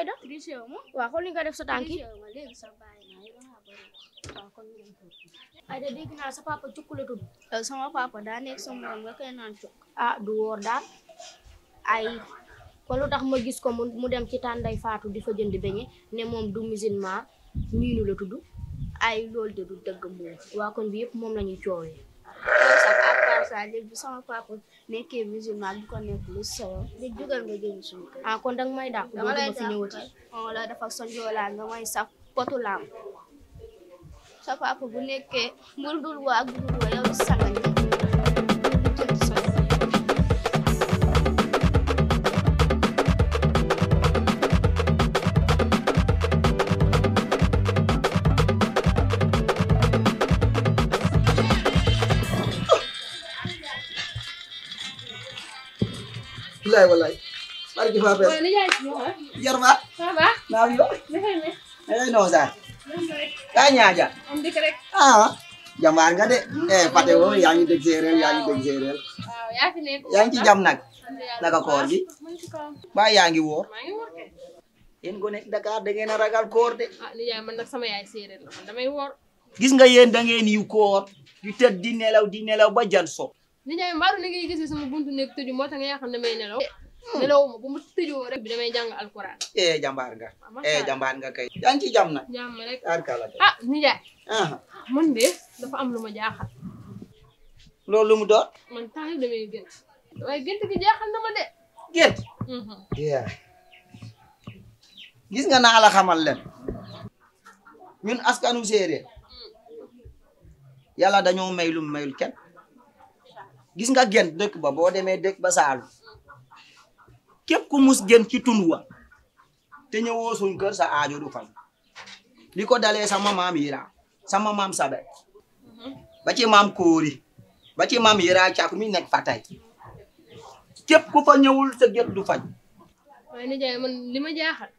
fayda waaw xool li nga def sa tànki ay da dégg naa sa papa cukk la tudd sama papa daa nekk sama morom nga koy naan cukk ah du woor daal ay kon lu tax ma gis ko mu dem ci tànday faatu di fa jënd beñe ne moom du musulman miinu la tudd ay loolu de du dëgg moom waa kon bi yëpp moom la ñuy coowee sax à part ça léegi bu sama papa nekkee musulman bu ko nekk lu solo léegi jógal nga génn suñu kër ah kon danga may dàq dama lay fi ñëwati la dafa sonjoola nga may sax potu laam sa papa bu nekkee mbur dul waa ak dul waa yow sangal nga jël sa Bilay wallahi barki fa be yarba Baba, na yo defal ay no sa ka ñaaja am dik rek. ah jambar nga de paté wo yaa ngi dégg séeréer yaa ngi dégg séeréer Waaw, yaa fi nekk. yaa ngi ci jam nag naka koor gi Man ci kawam. ba yaa ngi woor Maa ngi wor kay. yéen go nekk Dakar da ngeen a ragal koor de Ah, nijaay man nag sama yaay séeréer la man damay wor. gis nga yéen da ngeen yu koor di tëdd di nelaw ba jan so Nijaay mbaaru ni ngay gisee sama buntu nekk tëju moo tax nga yaakaar damay nelaw. Nelawuma bu ma tëjoo rek bi damay jàng alquran. jambar nga jambar nga kay yaa ngi ci jam nag Jàmm rek. arkala Ah, nijaay, ah man de dafa am lu ma jaaxal. loolu mu doon Man temps yii damay gént. Waaye gént gi jaaxal na ma de. gént yeah gis nga naa la xamal leen ñun askanu séeréer yàlla dañoo may lu mayul kenn gis nga gént dëkk ba boo demee dëkk ba saalu képp ku mus gént ci tund wa te ñëwoo suñ kër sa aajo du fay li ko dalee sama maam Yira sama maam Sabe ba ci maam Kóori ba ci maam Yira càkk mi nekk Fatay képp ku fa ñëwul sa gént du faj Waaye nijaay man li ma jaaxal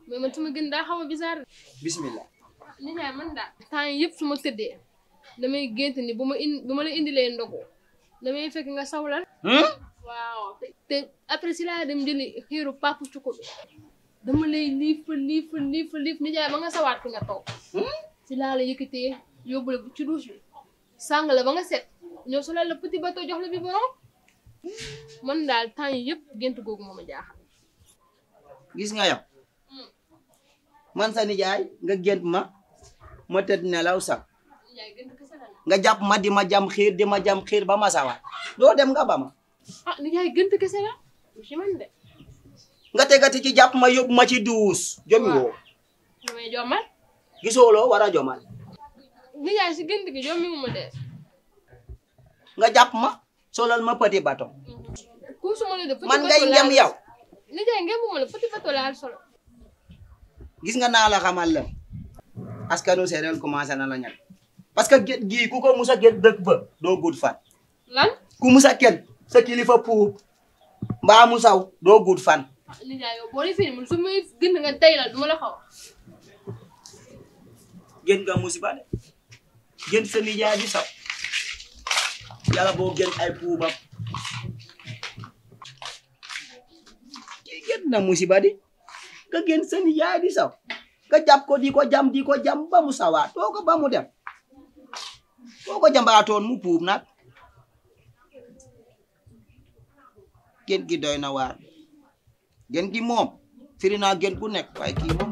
mais man sama gën daa xaw a bizarre. bismillah Nijaay man daal temps yii yëpp su ma tëddee damay gént ni bu ma la indilee ndogu damay fekk nga sawlal. Waaw te après si laa dem jëli xiiru papa cuko bi dama lay liif nijaay ba nga sawaat fi nga toog. Si laa la yëkkatee yóbbu la ci douche bi sàng la ba nga set ñoo solal la petit bateau jox la bi borom man daal temps yii yëpp gént googu moo ma jaaxal. gis nga yow man sa nijaay nga gént ma tëdd nelaw sax Nijaay gént kese la. nga jàpp ma di ma jam xiir ba ma sawaat doo dem nga ba ma Ah nijaay gént kese la ci man de. nga tegati ci jàpp ma yóbbu ma ci duus jomi woo damay jommal. gisoo loo war a jomal nijaay si gént gi jommi mu ma de. nga jàpp ma solal ma petit bâton ku su ma la de petit man ngay bateau ngem laal- yow nijaay ngem mu ma la petit bateau laal solo. gis nga naa la xamal leen askanu séeréer commencé na la ñag parce que gént gii ku ko musa gént dëkk ba doo gudd fan Lan? ku musa kenn sa kilifa puub mbaa mu saw doo gudd fan Ah, nijaay yow boo defee man su may gën nga tey la du ma la xaw. gént nga musiba de gént sa nijaay di saw yàlla boo gént ay puubam kii gént na musiba di nga gént sa nijaay di saw nga jàpp ko di ko jam ba mu sawaat doo ko ba mu dem doo ko jambaatoon mu puub nag gént gi doy na waar gént gi moom firi naa gént ku nekk waaye kii moom